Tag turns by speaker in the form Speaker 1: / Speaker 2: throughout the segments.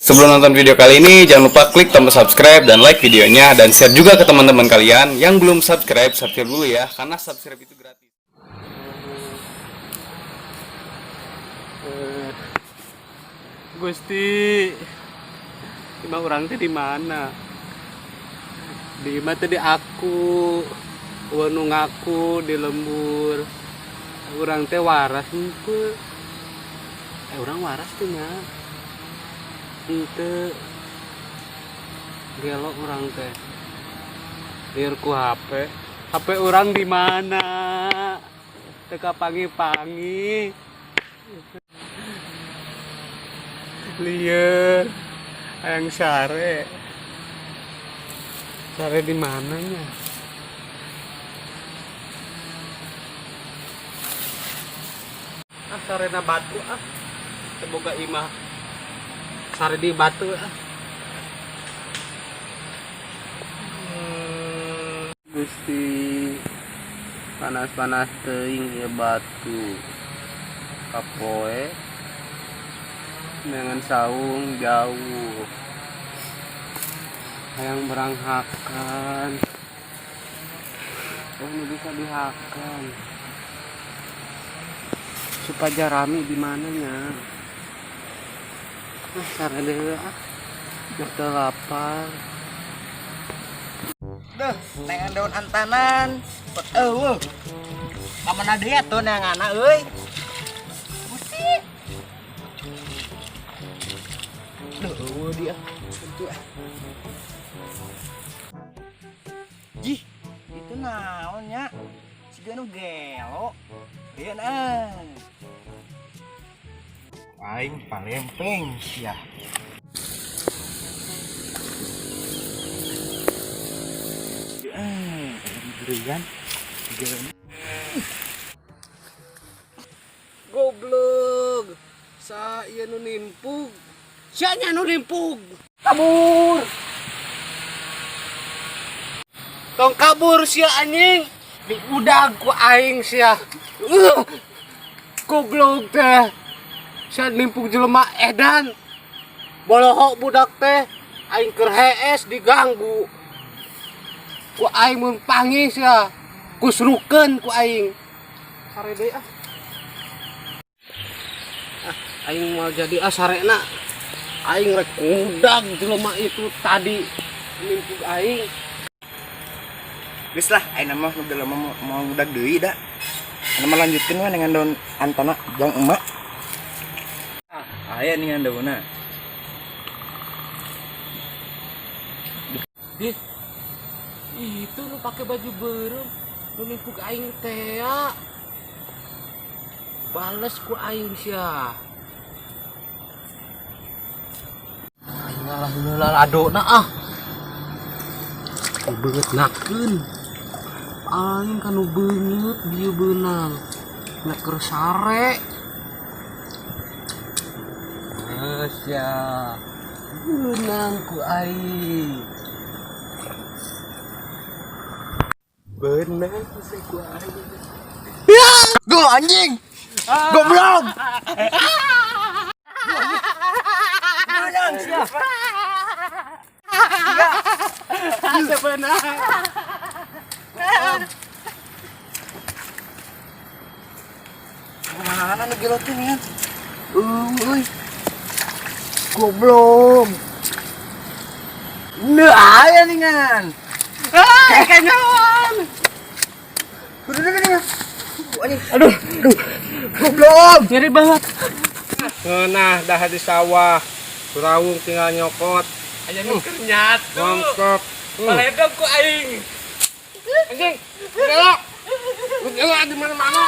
Speaker 1: Sebelum nonton video kali ini, jangan lupa klik tombol subscribe dan like videonya dan share juga ke teman-teman kalian yang belum subscribe, subscribe dulu ya, karena subscribe itu gratis.
Speaker 2: Gusti, imah urang teh di mana? Di imah teh di aku, nu ngaku di lembur. Urang teh waras henteu? Eh, urang waras teh nya. Henteu. Gelo urang teh. Lieur ku HP. HP urang di mana? Teu kapanggih-panggih. Lieur. Hayang sare. Sare di mananya? Ah, sarena batu ah. Semoga imah sare di batu ah. Gusti, panas-panas teuing ieu batu. Kapoe dengan saung jauh. Hayang beranghakan. Oh, nu bisa dihakan. Supaya rame di mananya? Ah, sare deui ah. Geus teu lapar.
Speaker 3: Duh, neangan daun antanan. Eueuh. Ka mana deui atuh neanganna euy? Gusti. Duh, eueuh dia. Tentu ah. Jih, itu naon nya? Siga nu gelo. Ieu ah. Aing palempeng sia. Eh, durian. Durian.
Speaker 2: Goblok. Sa ieu nu nimpug. Sia nya nu nimpug.
Speaker 3: Kabur.
Speaker 2: Tong kabur sia anjing. Diudag ku aing sia. Goblok teh. Sia nimpug jelema edan. Bolohok budak teh. Aing keur hees diganggu. Ku aing mun panggih sia. Kusrukeun ku aing. Sare deui ah. Ah, aing moal jadi ah sarena. Aing rek ngudag jelema itu tadi nimpug aing.
Speaker 3: Geus lah, ayeuna mah nu geuleuh mah mau ngudag deui da. Ayeuna mah lanjutkeun we dengan daun antana jang emak. Ah, aya nih daunna.
Speaker 2: Ih, itu nu pakai baju beureum, nu nimpug aing teh ya. Bales ku aing sia. Aing ngalah heula ladona ah. Ku beungeut nakeun. Aing kanu beungeut dieu beunang. Nya keur sare. Geus ya. Beunang ku aing. Beunang sih ku aing.
Speaker 3: Go anjing. Goblok. Beunang sia.
Speaker 2: Beunang.
Speaker 3: Mana nu gelo teh nih? Euy. Goblok. Nu aya nih ngan.
Speaker 2: Ah, kenyawan.
Speaker 3: Udah, udah, udah. Anjing. Aduh, aduh. Goblok.
Speaker 2: Nyeri banget. Ngeunah dah di sawah. Surawung tinggal nyokot. Aya nu keur nyatu. Mantap. Paledog ku aing. Anjing, gelo. Gelo di mana-mana.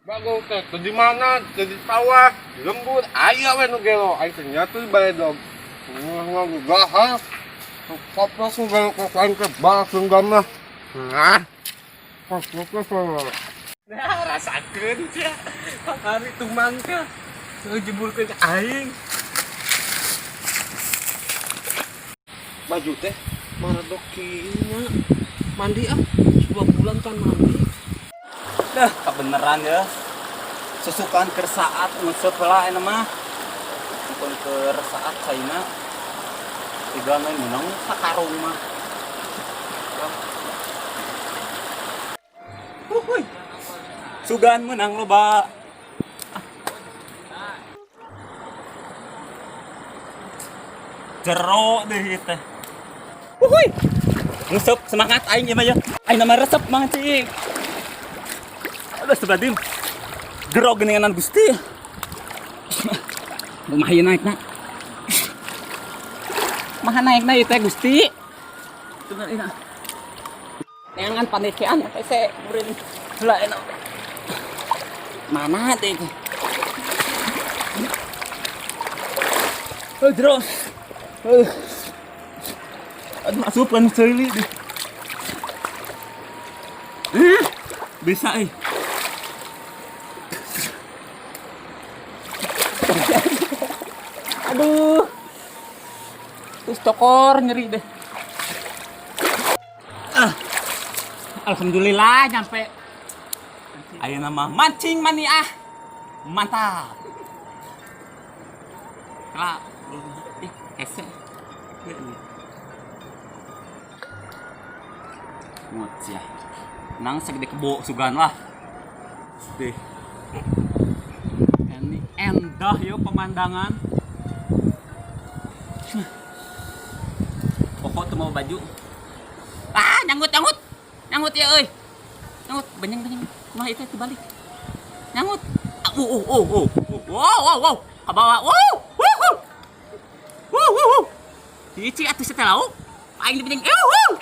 Speaker 2: Bagong teh teu di mana, teu di sawah, di lembur, aya we nu gelo. Aing teh nyatu di baledog. Ngomong gahar. Koplok nu gelo ku aing teh balas dendam mah. Nah. Koplok teh. Nah, rasakeun sia. Hari tumang teh ngejeburkeun aing. Baju teh maredok kieu nya. Mandi ah, 2 bulan kan mandi.
Speaker 4: Dah, kebeneran ya. Susukan keur saat nguseup heula eta mah.
Speaker 1: Pun keur saat caina tiga main menang sakarung mah. Uhuy. Sugan menang loba. Jero deh ieu teh. Uhuy. Resep semangat aing ieu mah ya. Aing nama resep mancing. Aduh, astagfirullahaladzim. Jero geuninganan Gusti. Lumayan naik nak. Maha naik na ieu teh Gusti. Tunggu ini. Neangan pandekean hese murin. Heula enak. Mana teh itu? Oh, jero. Aduh, asupan ceuli deh. Bisa eh. Aduh. Terus cokor nyeri deh. Ah. Alhamdulillah nyampe. Ayo nama mancing mani ah. Mantap. Kelak. Ih, hese. Ngut ya. Nang segede kebo sugan lah. Deh. Ini endah yo pemandangan. Pokok tuh mau baju. Ah, nyanggut nyanggut. Nyanggut ya euy. Nyanggut, benyeng benyeng. Kumaha itu dibalik. Nyanggut. Ah, Wow, wow, wow. Ka bawah. Wow. Wuh. Wuh, wuh, wuh. Cici atuh teh lauk. Aing dibenyeng. Wuh.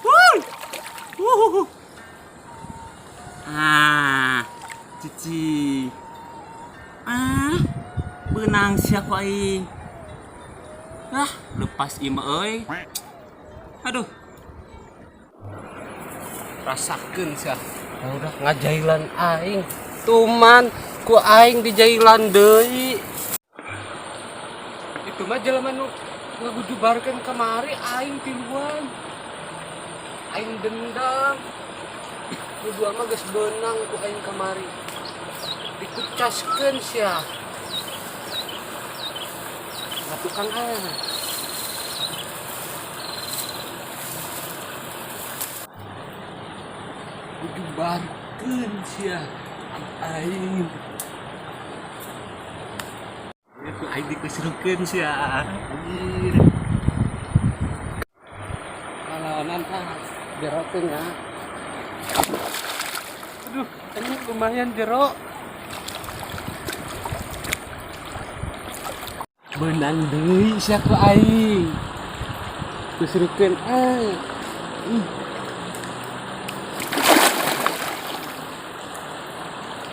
Speaker 1: Wuh. Wuh. Ah, cici. Ah, beunang sia ku aing. Ah, lepas ieu mah euy. Aduh.
Speaker 2: Rasakeun sia. Udah ngajailan aing. Tuman ku aing dijailan deui. Itu mah jelema nu ngagujubarkeun kamari aing tiluan. Aing dendam. Nu dua mah geus beunang ku aing kamari. Dikucaskeun sia. Nah, tukang ah. Gujubarkeun sia. Aing. Ku aing dikuserukeun sia. Anjir. Kalawanan ah, jero teh nya. Aduh, ini lumayan jero. Beunang deui sia ku aing. Kuserukeun ah. Ih.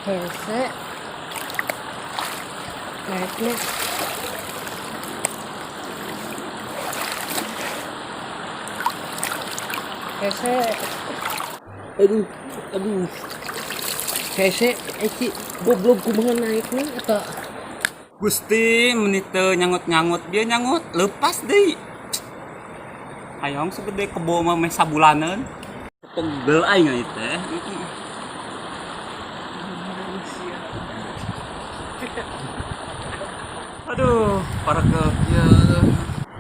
Speaker 2: Hese. Naiknya. Hese. Aduh, aduh. Hese, eci goblok kumaha naiknya eta.
Speaker 1: Gusti menit teu nyangut-nyangut dia nyangut lepas deui. Hayang segede kebo mah meh sabulaneun. Pegel aing ieu teh. Aduh, para ke.
Speaker 2: Ya.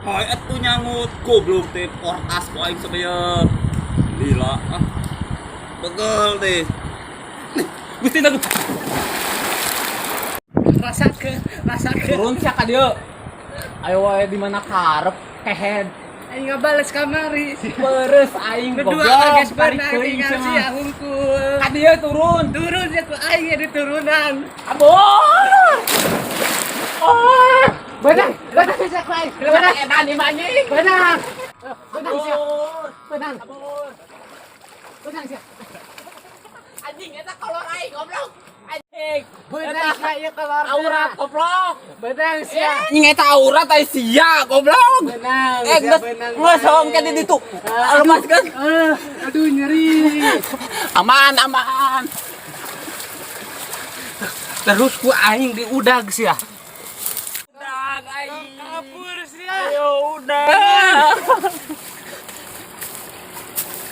Speaker 1: Poe atuh nyangut goblok teh portas ku aing sabaya. Lila ah. Pegel teh. Gusti nagu.
Speaker 2: Rasakeun, rasakeun.
Speaker 1: Turun sia ka dieu. Ayo wae di mana karep kehed.
Speaker 2: Aing ngabales kamari.
Speaker 1: Peres aing
Speaker 2: Kedua
Speaker 1: goblok.
Speaker 2: geus
Speaker 1: Tarik
Speaker 2: beunang
Speaker 1: teuing
Speaker 2: tinggal
Speaker 1: sia mah.
Speaker 2: sia hungkul.
Speaker 1: Ka dieu turun.
Speaker 2: Turun sia ku aing di turunan.
Speaker 1: Abor. Oh.
Speaker 2: Beunang, beunang sia ku aing. Beunang.
Speaker 1: Edan ieu mah anjing.
Speaker 2: Beunang. Beunang sia. Beunang. Beunang sia.
Speaker 1: Anjing eta kolor aing goblok. Anjing.
Speaker 2: Beunang sia ieu kolor.
Speaker 1: Aurat goblok.
Speaker 2: Beunang sia.
Speaker 1: Anjing eta aurat ai sia goblok.
Speaker 2: Beunang.
Speaker 1: Eh
Speaker 2: sia
Speaker 1: geus
Speaker 2: beunang.
Speaker 1: geus hong ke di ditu. Lemas kan?
Speaker 2: Ah, aduh nyeri.
Speaker 1: Aman aman.
Speaker 2: Terus ku aing diudag sia.
Speaker 1: Udah aing.
Speaker 2: Kabur sia.
Speaker 1: Ayo udah.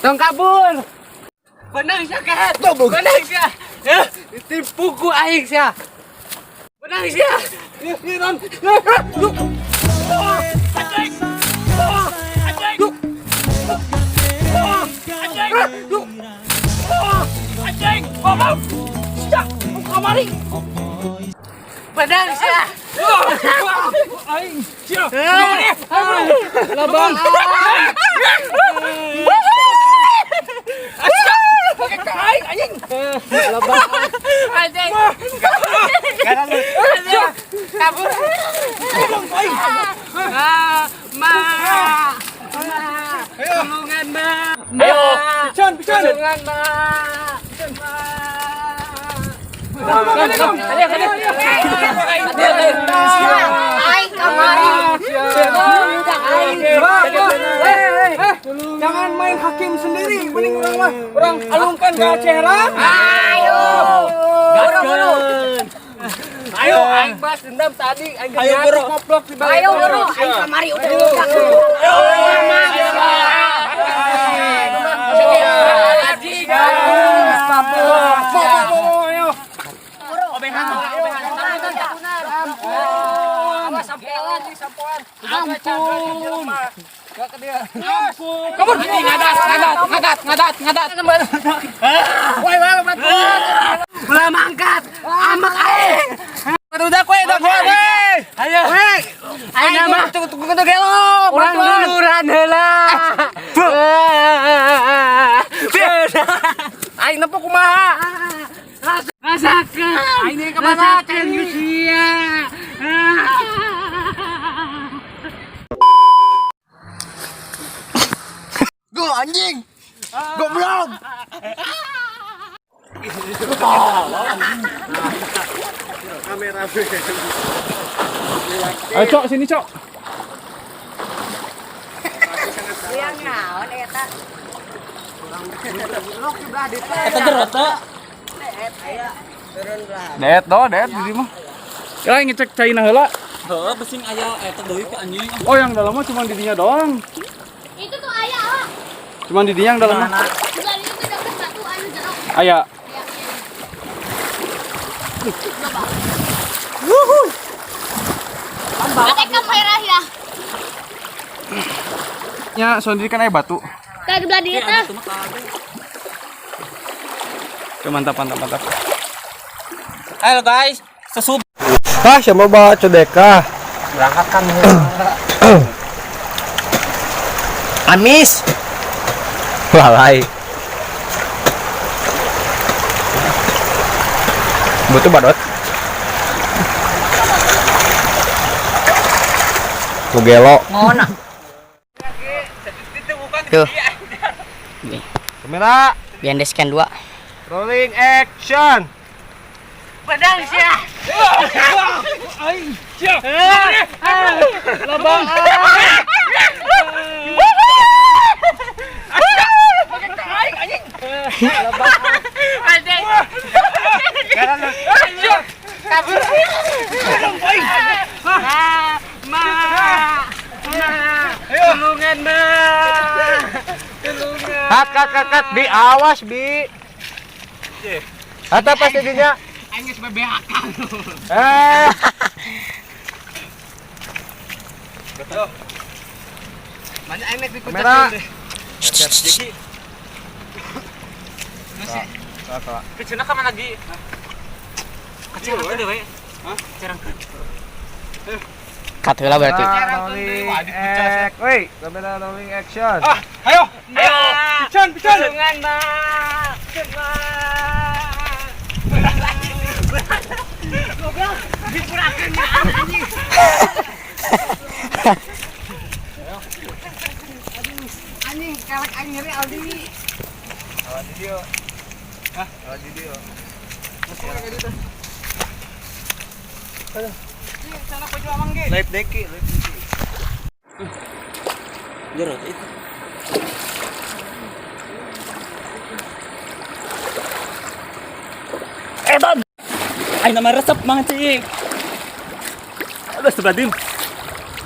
Speaker 2: Tong kabur. Beunang sia kehet. Beunang sia. Eh, ditipu ku aing sia. Menang sia. Ieu ieu non. Anjing. Anjing. Anjing. Anjing. Goblok. Sia, kamari.
Speaker 1: Benar sia.
Speaker 2: Aing, sia. Labang. Asia, pakai ka aing anjing. Labang.
Speaker 1: Anjing. Kabur.
Speaker 2: Aing.
Speaker 1: Ah, ma. Ma. Tulungan, ma.
Speaker 2: Ayo, pican, pican.
Speaker 1: Tulungan, ma. Ma.
Speaker 2: Ayo, ayo, ayo.
Speaker 4: Aing kamari.
Speaker 2: Jangan main hakim sendiri, mending urang mah urang alungkan ke Acehra.
Speaker 4: Ayo. Buru-buru.
Speaker 2: Ayo, aing balas dendam tadi, aing ayo buru koplok di balik.
Speaker 4: Ayo buru, aing kamari udah udah.
Speaker 2: Ayo.
Speaker 1: Ampun. Ampun. Ngadat, ngadat, ngadat, ngadat, ngadat.
Speaker 2: Woi, woi, woi.
Speaker 1: Ulah mangkat. Amak aing.
Speaker 2: Udah kowe, udah kowe.
Speaker 1: Ayo.
Speaker 2: Aing
Speaker 1: Aing mah
Speaker 2: tunggu tunggu tunggu gelo.
Speaker 1: urang luluran heula.
Speaker 2: Aing nempo kumaha?
Speaker 1: Rasakan.
Speaker 2: Aing ini kemana?
Speaker 1: Rasakan Yusia.
Speaker 3: Go anjing. Goblok.
Speaker 2: Ayo, Cok, sini, Cok.
Speaker 4: Yang naon eta?
Speaker 1: Eta jero teh.
Speaker 2: Det do, det di mah. Ya ngecek caina heula.
Speaker 1: Heuh, besing aya eta deui ke anjing.
Speaker 2: Oh, yang dalam mah cuma di dinya doang.
Speaker 5: Itu tuh ayah, ah.
Speaker 2: Cuma di dinya yang dalam mah.
Speaker 5: Bukan itu tuh dapet batu anu jero.
Speaker 2: Aya.
Speaker 5: Aya. Ada kamera ya.
Speaker 2: Nya, soalnya kan aya batu.
Speaker 5: Tadi belah dieu teh.
Speaker 2: Oke, mantap, mantap, mantap.
Speaker 1: Halo guys, sesub
Speaker 3: Hah, siapa bawa cedeka?
Speaker 2: Berangkat kan.
Speaker 3: Amis. Lalai. Butuh badot. Mugelo.
Speaker 4: Ngona.
Speaker 3: Tuh. Kamera.
Speaker 4: Biar scan 2.
Speaker 3: Rolling action.
Speaker 1: Benar sia.
Speaker 2: Aing, sia. Labang.
Speaker 1: Anjing. Kabur. Ma, ma. Tulungan, ma. Tulungan.
Speaker 3: Kat kat kat kat bi awas bi. Kata pasti dinya.
Speaker 1: Aing geus bebeakan.
Speaker 3: Eh.
Speaker 2: Banyak aing nek
Speaker 3: Kamera.
Speaker 1: Kecena ka mana lagi? Kecil deui we. Hah? Cerangkeun.
Speaker 4: Cut heula berarti.
Speaker 3: Rolling action. Woi, kamera rolling action.
Speaker 2: Ah, ayo.
Speaker 1: Ayo.
Speaker 2: Pican, pican.
Speaker 1: Tulungan, ma. Ma. Goblok, dipurakeun anjing. Anjing, kelek aing nyeri Aldi.
Speaker 3: Awas di dia. Hah? Awas di dia. Live deki, live deki.
Speaker 1: Jero itu. Edan. Aing nama resep mang cik. Aduh,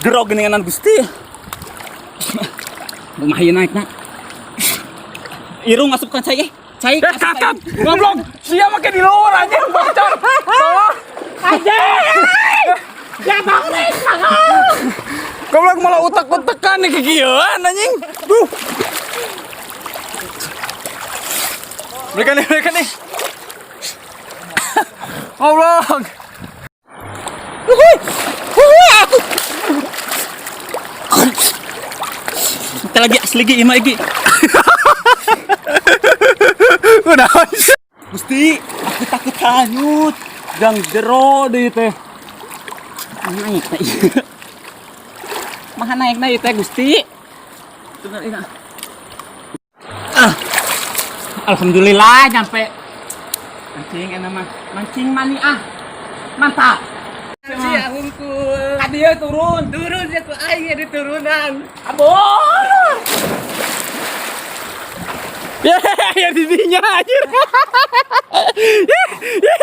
Speaker 1: jero geuninganan Gusti. Lumayan naik nak. Irung asup kan cai. Cai.
Speaker 2: Eh, kakak, goblok. Sia make di luar anjing bocor. Bawah.
Speaker 1: Anjing.
Speaker 3: Nih kekieuan anjing. Duh. Mereka nih, mereka nih. Allah.
Speaker 1: Kita lagi asli ge ieu mah ge.
Speaker 3: Kunaon sih?
Speaker 1: Gusti, aku takut hanyut. Gang jero deui teh. Naik na ieu. Maha naik na ieu teh Gusti. Tunggu ini. Ah. Alhamdulillah nyampe. Mancing enak mah. Mancing mani ah. Mantap.
Speaker 2: Sia hungkul.
Speaker 1: Ka dieu turun.
Speaker 2: Turun sia ku aing di turunan.
Speaker 1: Abon.
Speaker 3: Ya, ya didinya anjir. Ya, ya.